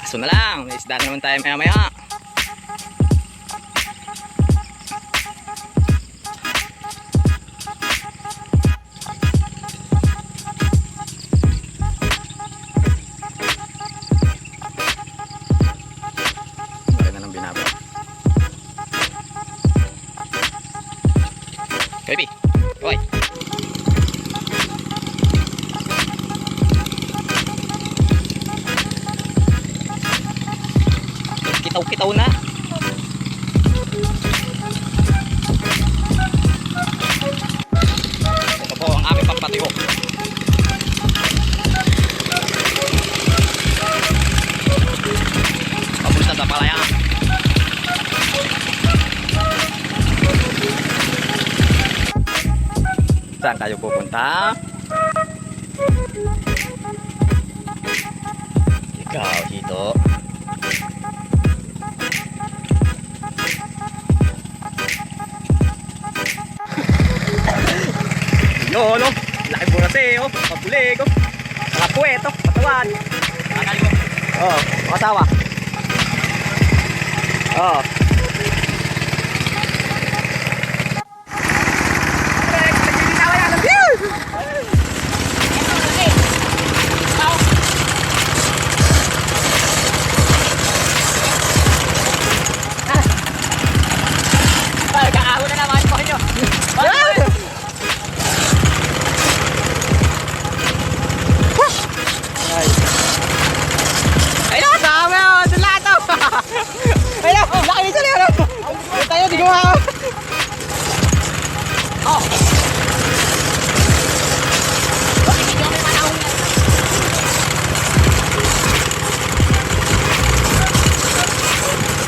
Aso na lang. May isda na naman tayo maya maya. Laki na ng binaba. Baby, oy. Kitaw-kitaw na. Ito po ang aming pampatiyo. Papunta sa palayan. Saan tayo pupunta? Ikaw, dito. Yun, oh. Laki burase, oh. Pabulig, oh. Mga puwet, oh. Patawan. Oh, kasawa. Oh. Ay, kakaho na naman po nyo. Ay, nakasama oh. Doon lahat, oh. Ay, na. Laki nito na, oh. Tayo, di gumawa. Oh. Bakit hindi kami manahon?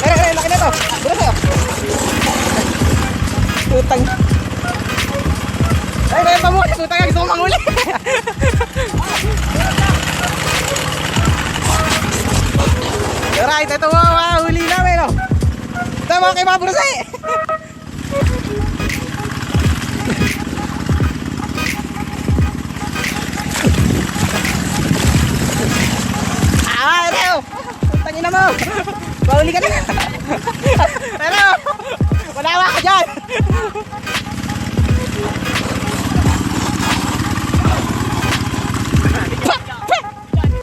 Ay, ay, laki na to. Bukas sa'yo. Putang. Ay, may pamuli. Putang, gusto ko manguli. Alright, ito mga mga huli namin, oh. Ito mga kay mga bruse. Ah, ito. Putang ina mo. Mahuli ka na. Pero, wala ka dyan.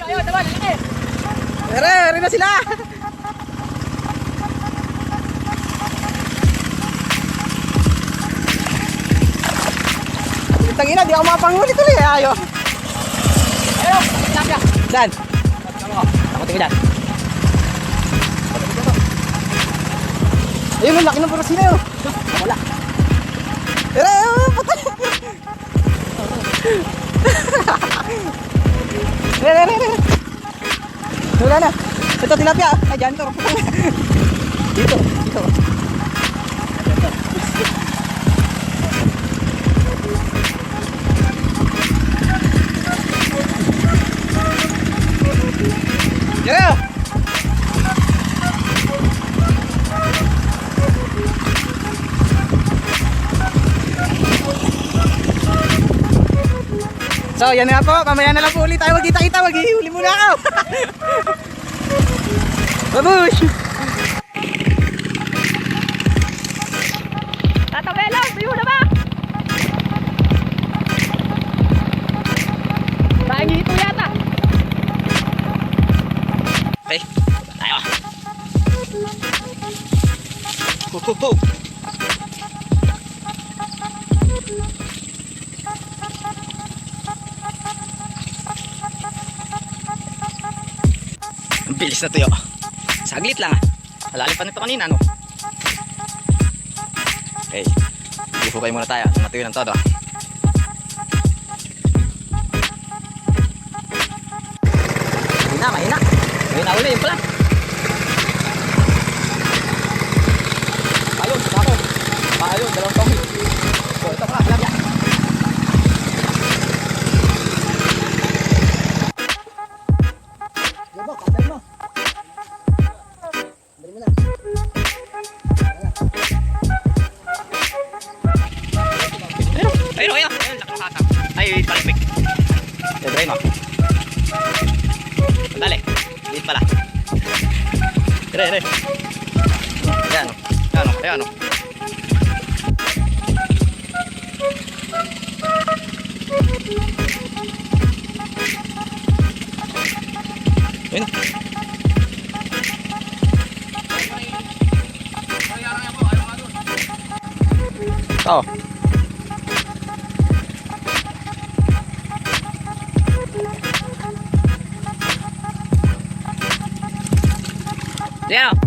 Ayun, naman, laki. Pero, rin na sila. Putang ina, di ako makapanghuli tuloy. Ayo. Ayun, tilapia. Saan? Takotin ko dyan. Ayun, ang laki ng purasina yun. Wala. Pero, ayun, patay. Ere, ere, ere. Wala na. Ito, tilapia. Ay, dyan to. Dito, dito. Yeah! So, yan na nga po. Mamaya na lang po ulit tayo magkita-kita. Maghihuli muna ako. Babush! Tata Belo, tuyo na ba? Tayong hito yata. Okay, tayo. Ho, ho, ho. Ang bilis na tuyo. Saglit lang ah. Alalim pa nito kanina, no? Okay. Hukay muna tayo. Matuyo ng todo. Mahina, mahina. Mahina uli yung pala. Ayun, ako. Ayun, dalawang tong. So, ito pala, tilapia. Ayun, ayun, ayun. Ayun, laki ng hatang. Ay, palipik. Ito, mo. Sandali. Liit pala. Ere, ere. Ayan o. Ayan o, ayan o. Ayun o. Oh. Ayan o.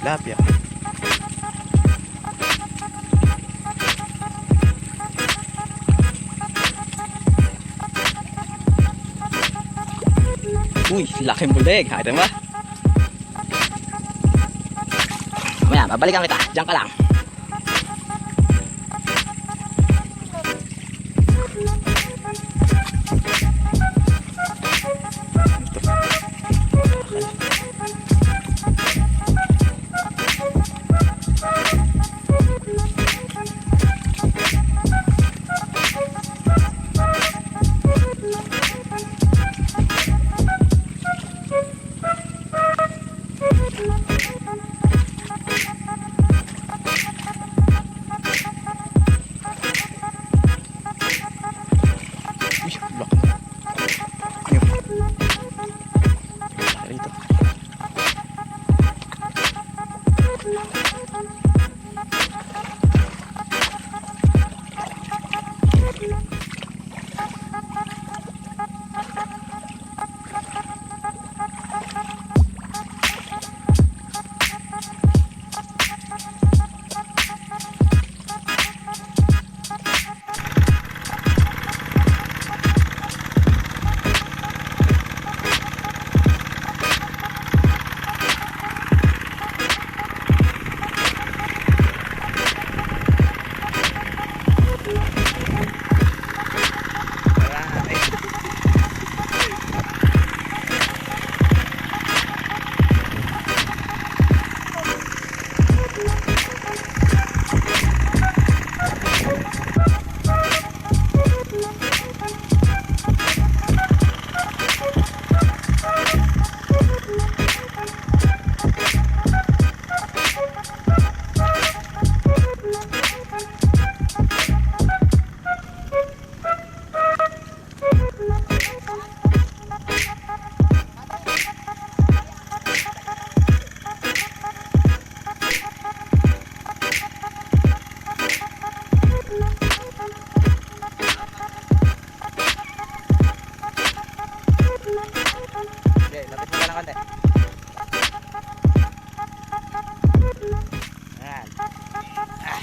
Tilapia. Uy, laking bulig. Hayaan ba? Mamaya, babalikan kita. Diyan ka lang. Uy, laki. Ano yun? Laki rito. Okay, lapit mo ka ng konti. Ayan. Ah.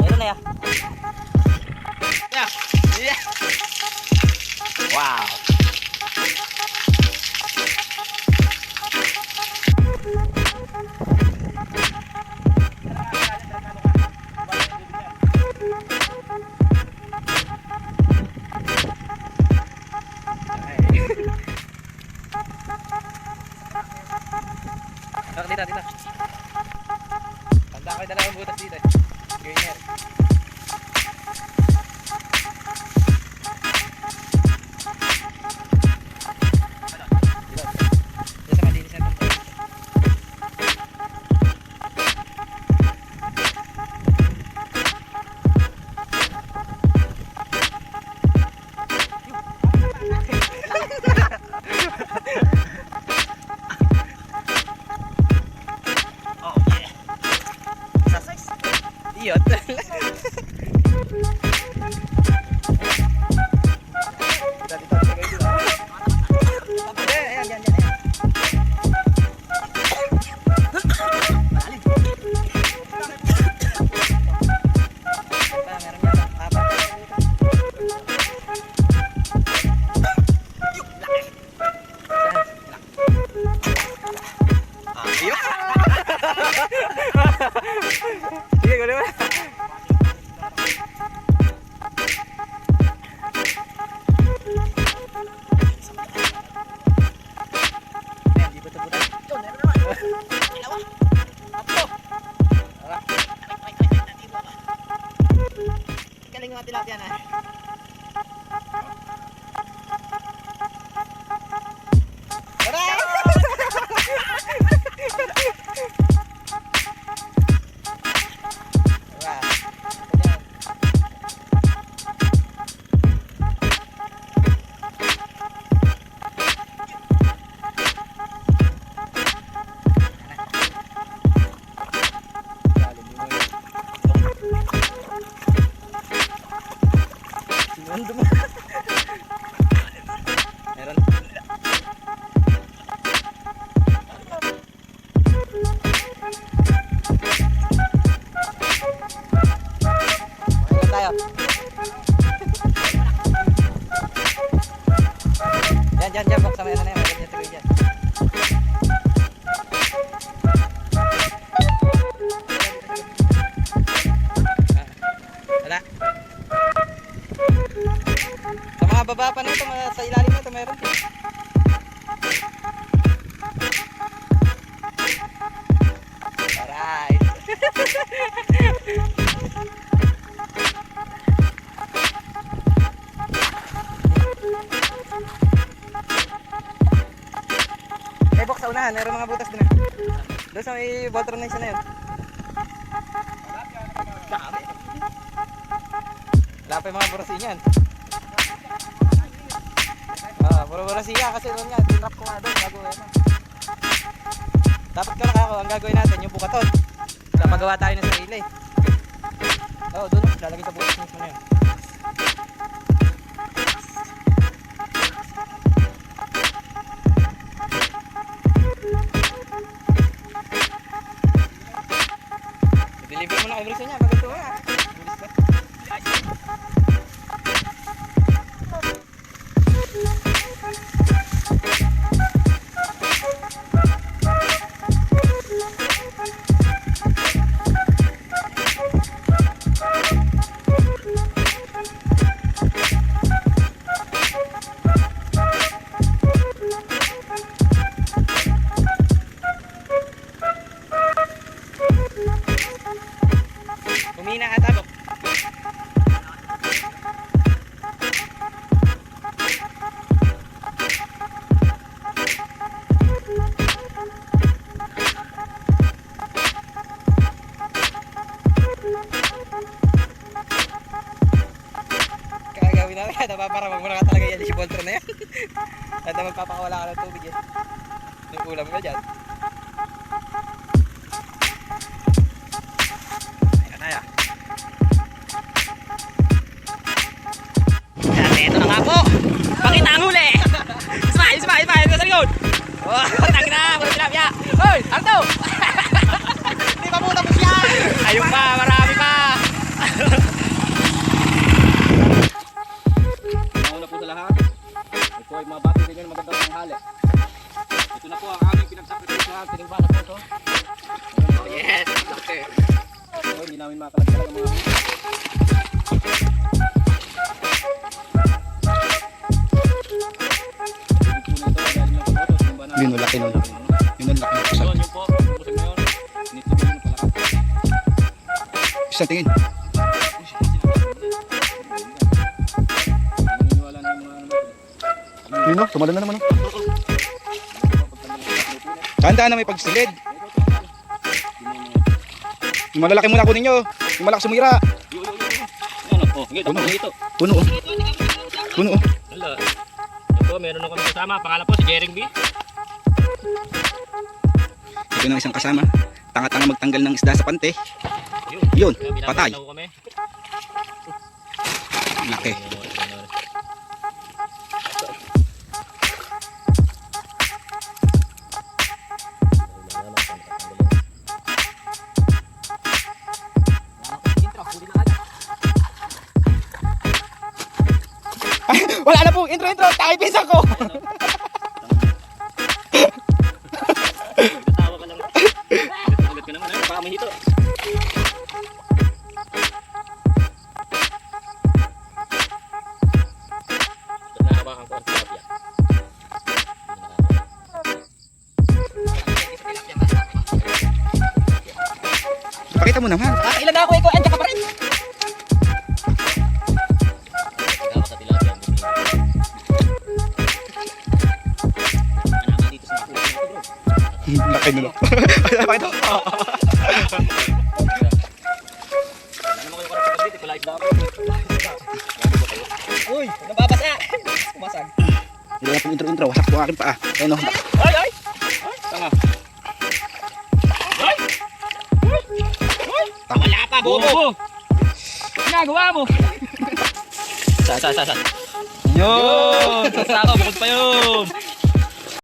Meron na ya. Yeah. Yeah. Wow. Dito, dito. Tanda ko yung dalawang butas dito eh. Gainer. Iyot. Dito, dito, dito, dito. Ayan, ayan, yan, yan, ayan. Malalim. Pa, meron yan. Apat. Yung laki. Saan? Ah, ayun. Sige, kunin mo na. Ayan, di ba ito butas? Yun, meron naman. Dalawa. Tatlo. Tara. Ay, ay, ay, ay, nandito pa. Galing mga tilapia na. Tara! Tara. Ganyan. Lalim mo yun. Sinundo mo. Meron. Okay lang tayo. Yan, yan, yan. Buksan mo yan na yan. Meron yan, tuloy dyan. Ah, wala. Sa mga baba pa na ito, sa ilalim na ito, meron din. Alright. Eh, box sa unahan, meron mga butas din ah. Doon sa may Voltron na isa na yun. Dami. Wala pa yung mga burasin yan. Ah, puro burasiya kasi doon nga, tinrap ko nga doon bago ano. Dapat ka ako, ang gagawin natin yung bukaton. Sa paggawa tayo ng sarili. Oo, doon lalagay sa butas mismo na yun. Deliver mo na kay Brisa niya, pag ito nga. Bilis ba? Humina ka tabok. Kagawin namin, kaya para magmura ka talaga yan si Voltron na yan. Kaya magpapakawala ka ng tubig eh. May ulam ka dyan. Ayan na tayo. At ito na nga po. Pakita ang huli. Smile, smile, smile. Sa likod. Oh, tang na, puro tilapia. Hoy, Arto. Hindi pa po tapos yan! Ayun pa, marami pa. Mauna po sa lahat. Ito ay mabati sa inyo ng magandang tanghali. Ito na po ang aming pinagsakripisyohan. Tinimba na po ito. Yes, laki. Ito, hindi namin makalagdalag ang mga. Tubig po na ito, galing ng Kaboto, tinimba na. Yun, ang laki nun. Yun ang laki ng pusag. Yun, yun po. Pusag na yun. Tinitibig yun pala. Isang tingin. Uy, naniniwala na yung mga ano natin. Yun o, tumalon na naman o. Tandaan na may pagsilid. Yung malalaki muna kunin nyo. Yung malaki sumira. Yun, yun, yun, yun. Ano? Oh, sige, Puno. tapos na ito. Puno o. Puno o. Wala. Yan po, meron na kami kasama. Pangalan po si Jering B. Ito ng isang kasama. Tanga-tanga magtanggal ng isda sa pante. Yun, Ayun, patay. binabati na ho kami. Laki. Intro, huli na agad. Wala na po. Intro, intro. Takay pinsan ko. Tawa ka lang. Ulit ka naman, eh. Baka may hito. Nahawakan ko ang tilapia. Pakita mo naman. Nakailan na ako, ikaw, andiyan ka pa rin. Ikaw sa tilapia. Ano dito sa mga bro? Laki nila. Pakita mo. Wala naman kayo karapatan dito. Wala isda ako. Uy, nababasa. Umasag. Wala na pong intro, intro. Wasak po ang aking paa. Ayun oh. Ay, ay! Ay, tanga. Ay! Wala pa, bobo. Ginagawa mo! Sa, sa, sa, sa. Yun! Sa ako, bukod pa yun!